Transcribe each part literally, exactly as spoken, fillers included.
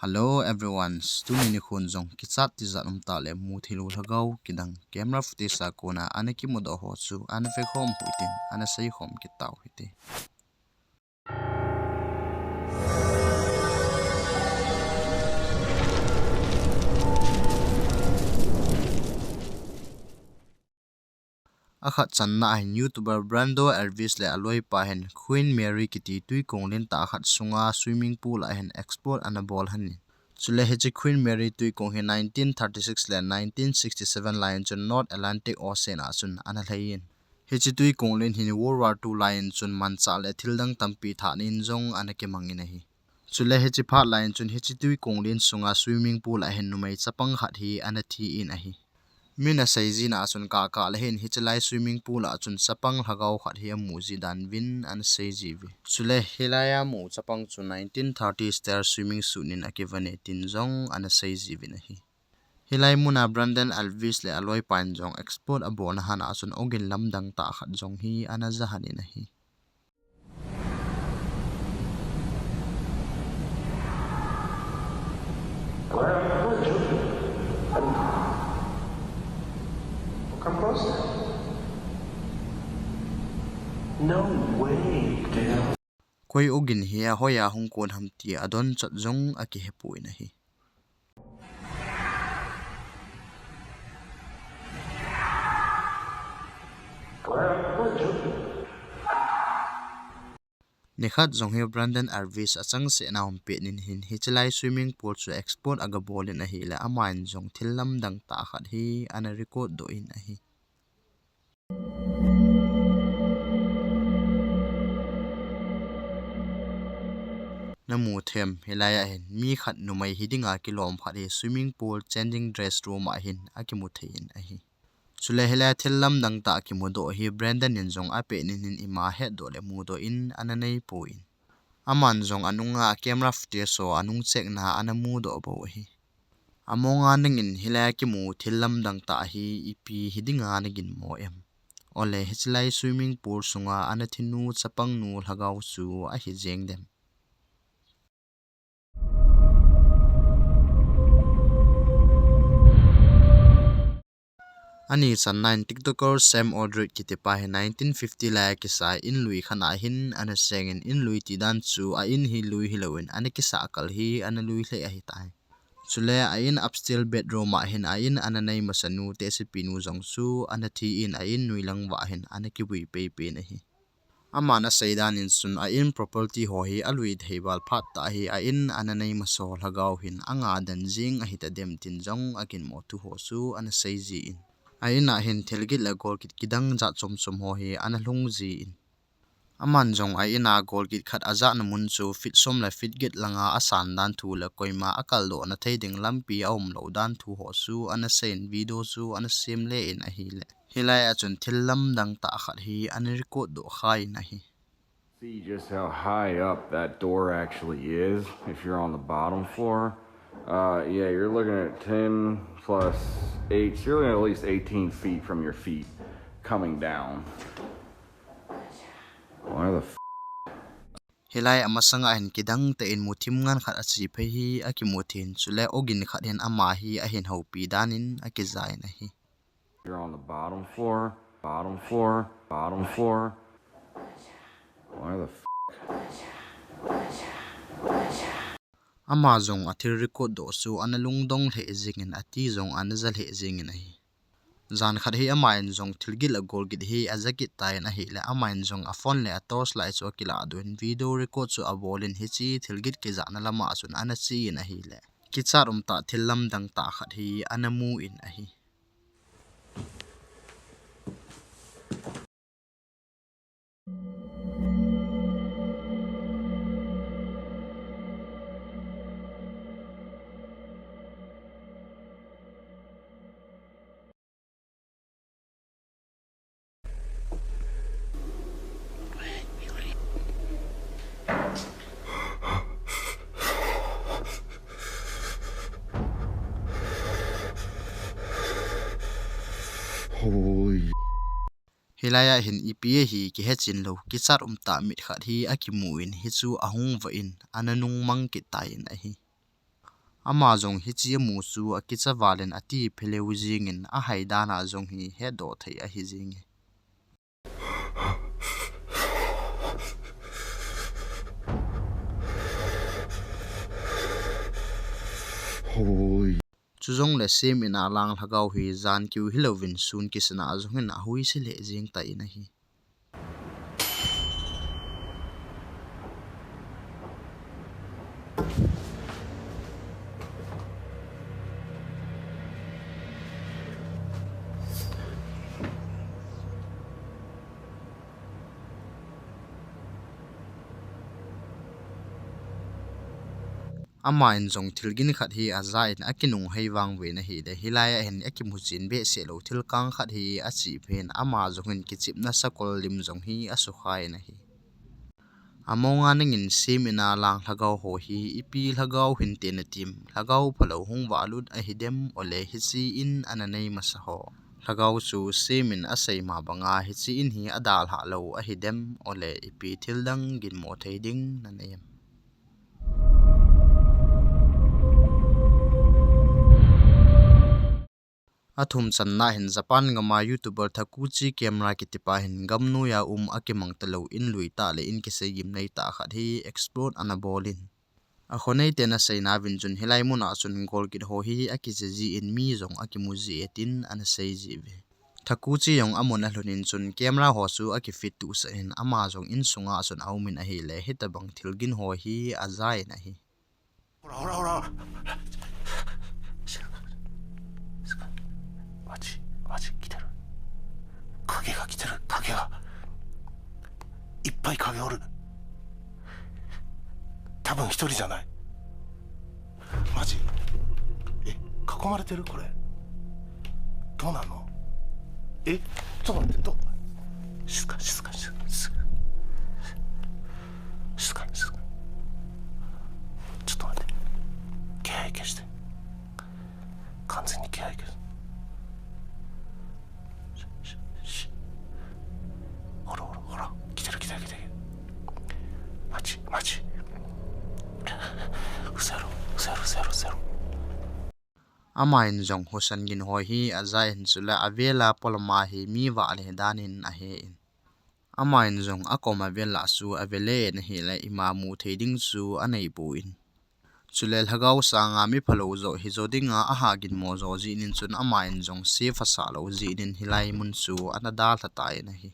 Hello everyone, tuni nikhon jong kichat tijat umtah le mutheilou lhagao kidang camera footage a kona ana kimudoh ho chu ana vekhom u hitin, ana seikhom kit tau hite. Akhat channa ahin YouTuber Brando Elvis le aloipa hin Queen Mary kiti twikong lentah khat sunga swimming pool ahin explore ana bol ahin. Chule hiche Queen Mary twikong hi nineteen thirty-six le nineteen sixty-seven laiyin chun North Atlantic Ocean a chun ana lhai in. Hiche twikong len hin World War two laiyin chun manchah le thildang tampi thah nin jong ana kimang in ahi. Chule hiche phat laiyin chun hiche twikong len sunga swimming pool ahin numei chapang khat hi ana thi in ahi. Min aseijin a chun kahkah le hin hiche lai swimming pool a chun chapang lhagao khat hi amu ji dan vin ana seiji uve. Chule hilai a mu chapang chu nineteen thirty style swimming suit nin akivon e tin jong ana seiji uvin ahi. Hilai muna Brandon Elvis le aloipa in jong explore abolna hana chun ogin lamdang tah khat jong hi ana ja hon in ahi. Come closer. No way, dude. Koi ogin hi a hoiya hung kon ham ti adon chot jong akihe poi in ahi. Nikhat jong hi Brandon Elvis achangseh na hung pet nin hin hiche lai swimming pool chu explore aga bol in ahile aman jong thil lamdang tah khat hi ana record doh in ahi. Namu them, hilai a hin mi khat numei hi dinga kilom khat hi swimming pool changing dress room a hin akimu thei in ahi. Chule hilai thil lamdang tah kimudoh hi Brandon in jong apet nin hin ima hetdoh le mudoh in ana nei poi. Aman jong anunga camera footage ho anung check na ana mudoh bou ahi. Amonga nangin hilai kimu thil lamdang tah hi ipi hi dinga nagin mo em? Ole hiche lai swimming pool sunga ana thinu chapang nu lhagao chu ahi jeng dem? Ani channa in TikToker Sam Aldrich kiti pa hi nineteen fifty lai a kisa in lui khat a hin ana seng in, in lui ti dan chu a in hi lui hilou in ana kisa kal hi ana lui lheh ahitai. Chule a in upstairs bedroom a hin a in ana nei masa nu tehsepi nu jong chu ana thi in a in nui lang uva hin ana kivui pei pei in ahi. Aman asei dan in chun a in property ho hi alui thei val phat tah hi a in ana nei masa ho lhagao hin anga den jing ahi tadem tin jong aginmo thu ho chu ana sei ji in. A in a hin thil git le gol git kidang jat chom chom ho hi ana lhung ji in. Aman jong a in a gol git khat ajahna mun chu feet som le feet get langa asan dan thu le koima akaldoh na thei ding lampi aumlou dan thu ho chu ana sei in, video chu ana sem le in ahile. Hilai a chun thil lamdang tah khat hi ana record doh kha in ahi. See just how high up that door actually is if you're on the bottom floor. Uh, yeah, you're looking at ten plus eight, so you're looking at at least eighteen feet from your feet coming down. Why the f-? Hilai amasanga hin kidang tah in muthim ngen khat ache phei hi akimu thei in, chule ogin khat hin ama hi ahin houpi dan in akija in ahi. You're on the bottom floor, bottom floor, bottom floor. Why the f-? Ama jong athil record doh chu ana lungdong lheh jing in, ati jong ana ja lheh jing in ahi. Jan khat hi ama in jong thil git le gol git hi aja kit tan ahile, ama in jong a phone le a torch light chu akilah doh in video record chu abol in hiche thil git kijahna lama chun ana che in ahile, kichat umtah thil lamdang tah khat hi ana mu in ahi. Holy. Hilai a hin ipi ahi kihe chin lou, kichat umtah mit khat hi akimu in, hichu ahung vah in, ana nung mang kit tan ahi. Ama jong hiche amu chu akicha val in ati pheleu jingin, ahai dan a jong hi hedoh thei ahi jinge. Chujongle Sam in a lang lhagao hi jan kiu hilouvin sun kisan a jong hin ahuise lheh jeng tan ahi. Aman jong thil gin khat hi aja in akinung hei vang ve in ahile, hilai a hin akimu chin behseh lou thil kang khat hi ache phen, ama jong hin kichepna sakol lim jong hi asukha in ahi. Amonga nangin Sam in a lang lhagao ho hi ipi lhagao hinte natim, lhagao phalou hung valut ahidem, ole hiche in ana nei masa ho lhagao chu Sam in asei ma banga hiche in hi adalhah lou ahidem, ole ipi thil dang ginmo thei ding nanei em? Athum channa hin Japan gam a YouTuber Takuchi Camera kitipa hin gamnoi a um akimang talou in lui tah le in kisei gimnei tah khat hi explore ana bol in. Akhonei ten aseina uvin chun hilai mun a chun golgit ho hi akije jin mi jong akimu ji e tin ana sei ji uve. Takuchi jong amun alhun in chun camera ho chu akifit tusah in ama jong insunga chun aum in ahile hitabang thil gin ho hi aja in ahi. ほら、ほら、ほら、ほら。静か、静か。マジ、マジ、来てる。影が来てる、影が。いっぱい影おる。多分一人じゃない。マジ？え、囲まれてる？これ。どうなんの？え、ちょっと待って、どう？静か、静か、静か、静か。静か、静か。ちょっと待って。気配消して。完全に気配消す。し、し、し。ほら、ほら、ほら。来てる、来てる、来てる。マジ、マジ。嘘やろ、嘘やろ、嘘やろ、嘘やろ。 Aman jong husa gin ho hi aja in chule avel a polam a hi mi vah le dan in ahe in. Aman jong akom avel a chu avel e in ahile ima mu thei ding chu anei pon. Chule lhagao sanga mi phalou jo hijo dinga aha ginmo jo jin in chun aman jong safe asah lou jin in hilai mun chu ana dalha tan ahi.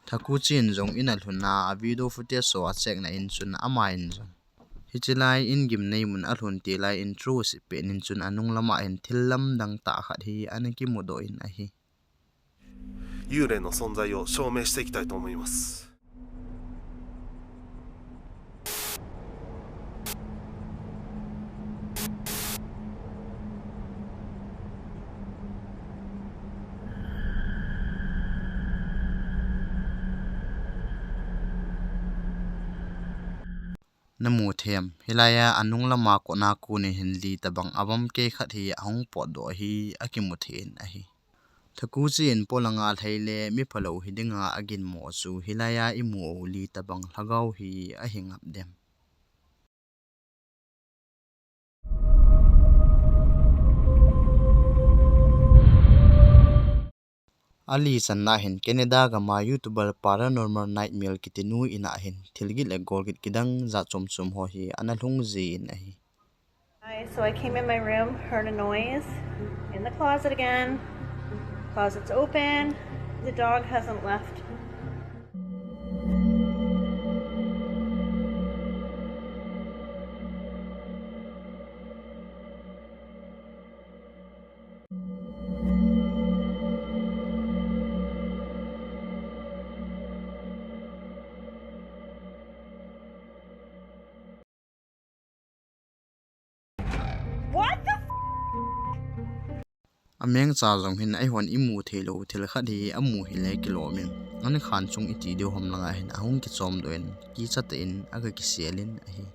Takuchi in jong in alhun a, a video footage ho acheck na in chun aman jong hiche lai in gimnei mun alhun te lai in true sih pen in chun anung lama hin thil lamdang tah khat hi ana kimudoh in ahi. 幽霊の存在を証明していきたいと思います。 Namu thei em, hilai a anung lama kona kon in hin li tabang avom kei khat hi ahung potdoh hi akimu thei in ahi. Takuchi in polanga lhai le mi phalou hi dinga aginmo chu hilai a imu u li tabang lhagao hi ahi ngap dem? Ali channa hin Canada gam a YouTuber Paranormal Nightmare kiti nu in a hin thilgin le golgin kidang jat chom chom ho hi ana lhung jin ahi. Hi, so I came in my room, heard a noise in the closet again. Closet's open. The dog hasn't left. What the f-? Amengcha jong hin eihon imu theilou thil khat hi amu hile kilom in, ankhan chung iti diu ham langa hin ahung kichom doh in, kicha tah in aga kisel in ahi.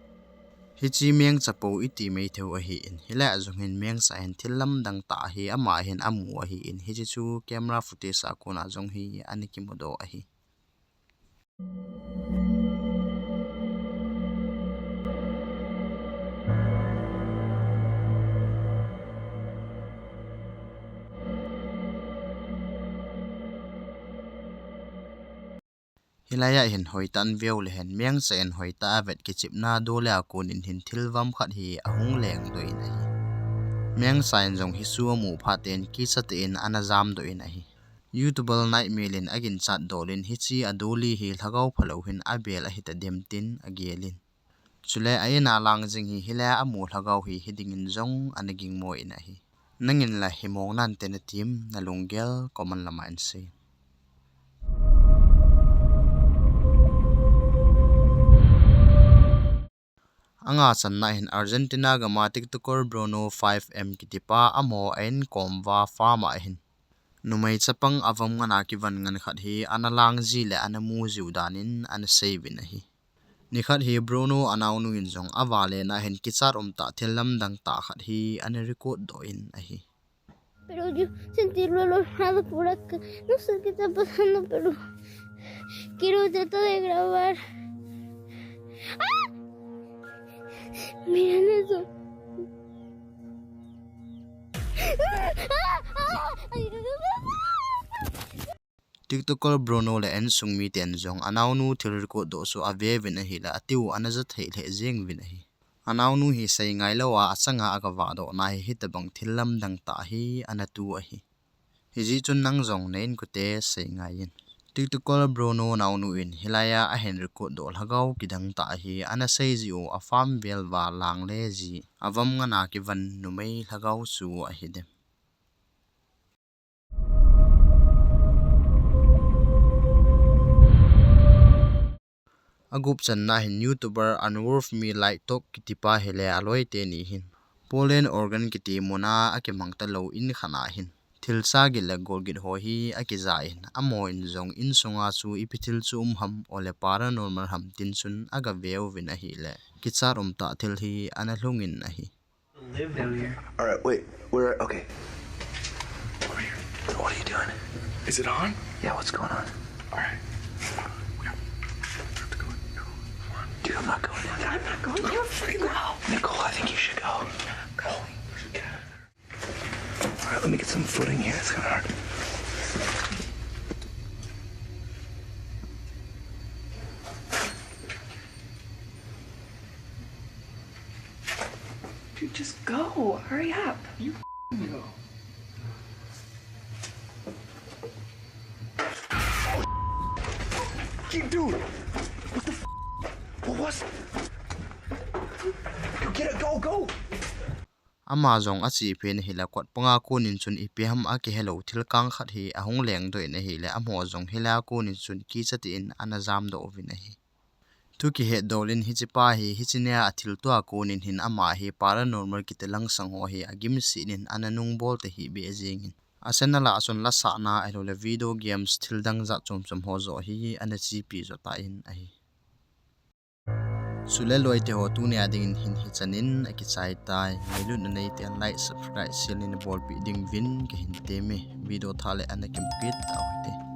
Hiche mengcha po iti mai thei u ahin, hilai a jong hin mengcha hin thil lamdang tah hi ama hin amu ahin, hiche chu camera footage a kona jong hi ana kimudoh ahi. Hilai a hin hoitah in veu le hen, Mengsa in hoitah a vet kichepna dol a konin hin thil vam khat hi ahung lengdoh in ahi. Mengsa in jong hichu amu phat in kicha tah in ana jamdoh in ahi. YouTuber Nightmare in aginchat dol in hiche adol hi lhagao phalou hin abel ahi tadem tin agel in. Chule a in a lang jing hi, hilai a amu lhagao hi hiding in jong ana gingmo in ahi. Nangin la himong nante natim, nalunggel comment lama hin sei. Anga channa hin Argentina gam a TikToker Bruno five M kitipa amaho a inkom uva farm a hin numei chapang avam ngan a kivan ngan khat hi ana lang ji le ana mu jiu dan in ana sei uvin ahi. Nikhat hi Bruno anaonu in jong avalen a hin kichat umtah thil lamdang tah khat hi ana record doh in ahi. Pero yo sentirlo a lo lado por acá. No sé qué está pasando, pero quiero tratar de grabar. ¡Ah! Miren eso. ¡Ah! ¡Ah! Ay, no, no, no, no. TikToker Bruno le a insung miten jong anaonu thil record doh chu ave uvin ahile, atiu ana ja thei lheh jeng uvin ahi. Anaonu hi sei ngai lou a achanga aga vahdoh na hi hitabang thil lamdang tah hi ana tu ahi. Hijeh chun nang jong na inkote sei ngai in. TikToker Bruno naonu in hilai a ahin record doh lhagao kidang tah hi ana sei jiu a farm vel uva lang le ji avam ngan a kivan numei lhagao chu ahi dem. Agup channa hin YouTuber Unworth Me Like Talk kitipa hile aloi teni hin Poland Oregon kiti muna akimang talou in khat a hin thil sa git le gol git ho hi akija in, amaho in jong insunga chu ipi thil chu um ham ole paranormal ham tin chun aga ve uvin ahile, kichat umtah thil hi ana lhung in ahi. Live down here. All right, wait. Where? Okay. Over here. What are you doing? Is it on? Yeah, what's going on? All right. We have to go. No. Come on. Dude, I'm not going down there. I'm not going. You're freaking out. Nicole, I think you should go. Go. All right, let me get some footing here. It's kinda hard. Dude, just go. Hurry up. You f-ing go. Hey, dude! What the f-? What was? Go get it, go, go! Ama jong ache phen ahile, kot panga konin chun ipi ham akihelou thil kang khat hi ahung lengdoh in ahile, amaho jong hilai a konin chun kicha tah in ana jamdoh uvin ahi. Thu kihet dol in hichepa hi, hiche nia athilto a konin hin ama hi paranormal kiti langsang ho hi agimset in ana nungbol tahih beh jeng in. A channel a chun lasahna ahilou le video games thil dang jat chom chom ho joh hi ana chepi jo tan ahi. Chule loite ho, tunia dingin hin hichan in akichai tai. Ngailutna neiten like, subscribe, share neibolpeh ding uvin kahin temme. Video thah le ana kimuto tau hite.